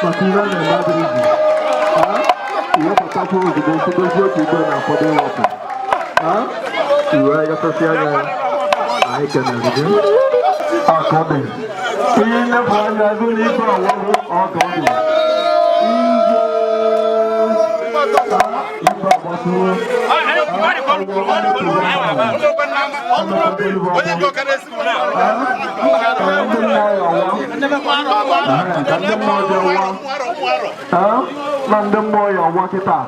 Maka ihe a na-eme adịghị iwepụtakwu ozugbo nkwudozi otu igwe na-akwado ịwapụ iwe gasasị anya ya. Anyị kenere gị. Ọ dị ihe nlefu anya ego na igwe ọwụwụ. Ọ ka ọ dị igwe agbasoro. Ndị mmụọ ya ọwa ka ndị mmụọ dị ọwa na ndị mmụọ ya ọwa kịta.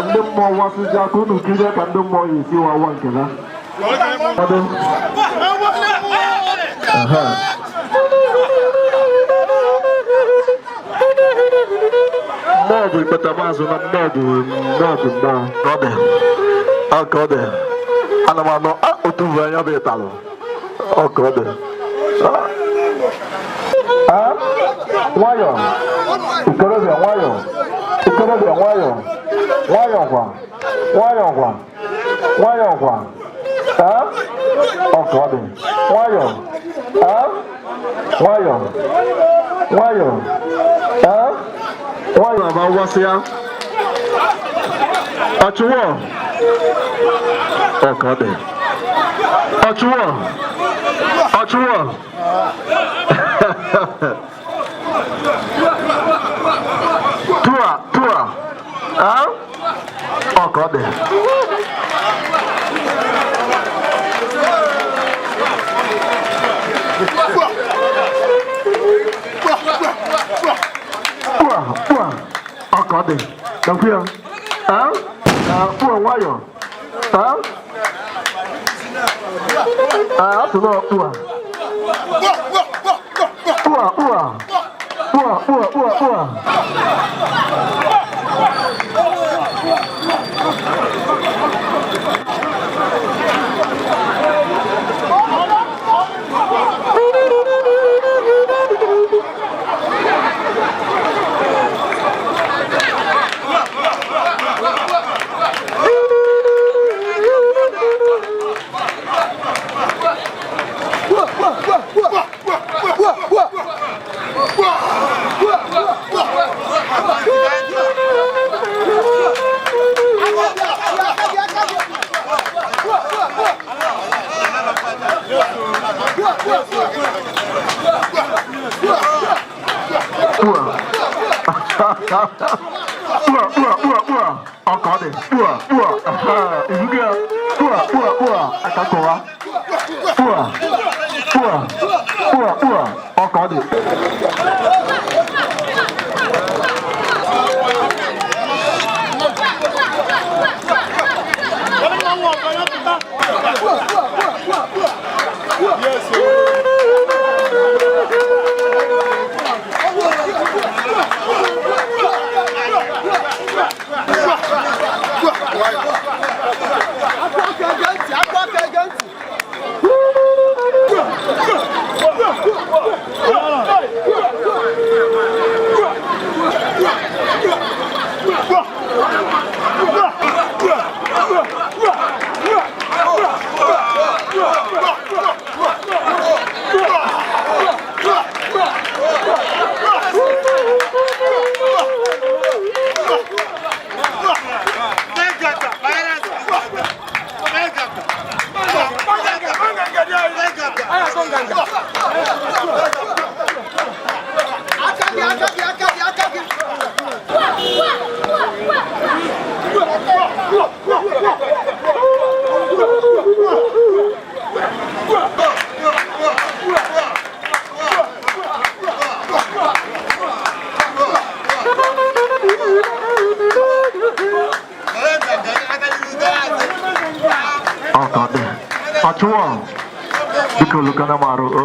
Ndị mmụọ wasịzi aka unu kirie ka ndị mmụọ ya esi wawa nke ha. Mmụọ bụ ikpeta maazụ na mmụọ bụ mmụọ bụ mmụọ. Ọ dị ọ ka ọ dị ana m anọ otu bụ anya bụ ịtalụ. Ọ ka ọ dị nwayọ ikorobịa, nwayọ ikorobịa, nwayọ nwayọ kwa, nwayọ kwa, nwayọ kwa. Ọ ka ọ dị nwayọ, nwayọ nwayọ, nwayọ ma gwasị ya ọchụwọ. Ọ ka ọ dị ọchụwọ, ọchụwọ. Tua tua, ọ ka ọ dị. Ua ua, ọ ka ọ dị nakwu ya. Ua nwayọ, asụ na ua ua ua ua ua ua ua. Ua ua ua ua ua, ọ ka ọ dị ua ua ibugo ya. Ua ua ua, aka kụwa. Ua ua ua ua, ọ ka ọ dị. Ọ ka ọ dị ọchụwa. Biko lukana m arụ o.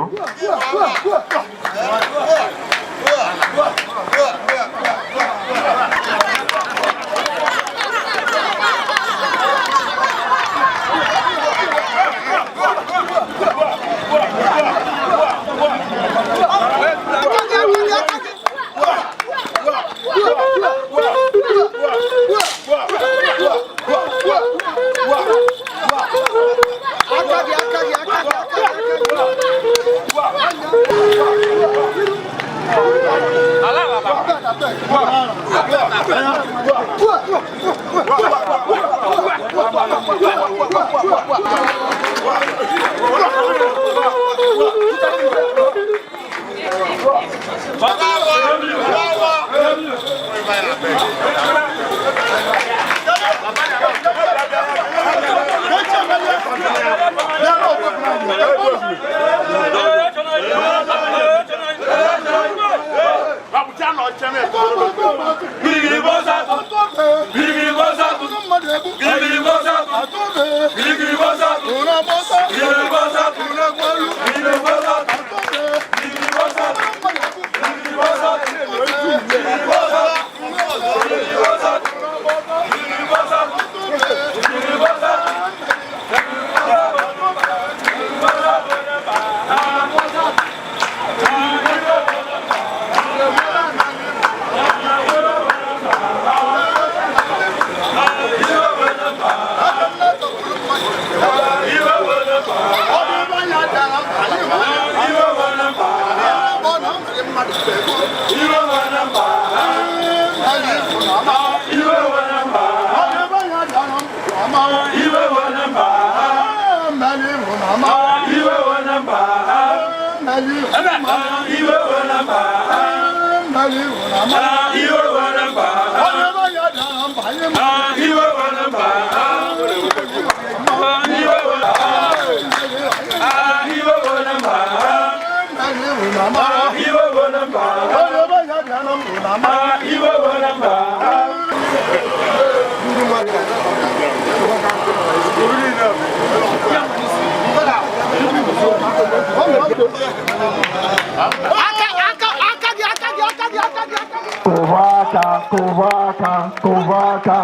Kụba aka, kụba aka, kụba aka,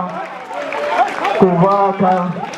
kụba aka.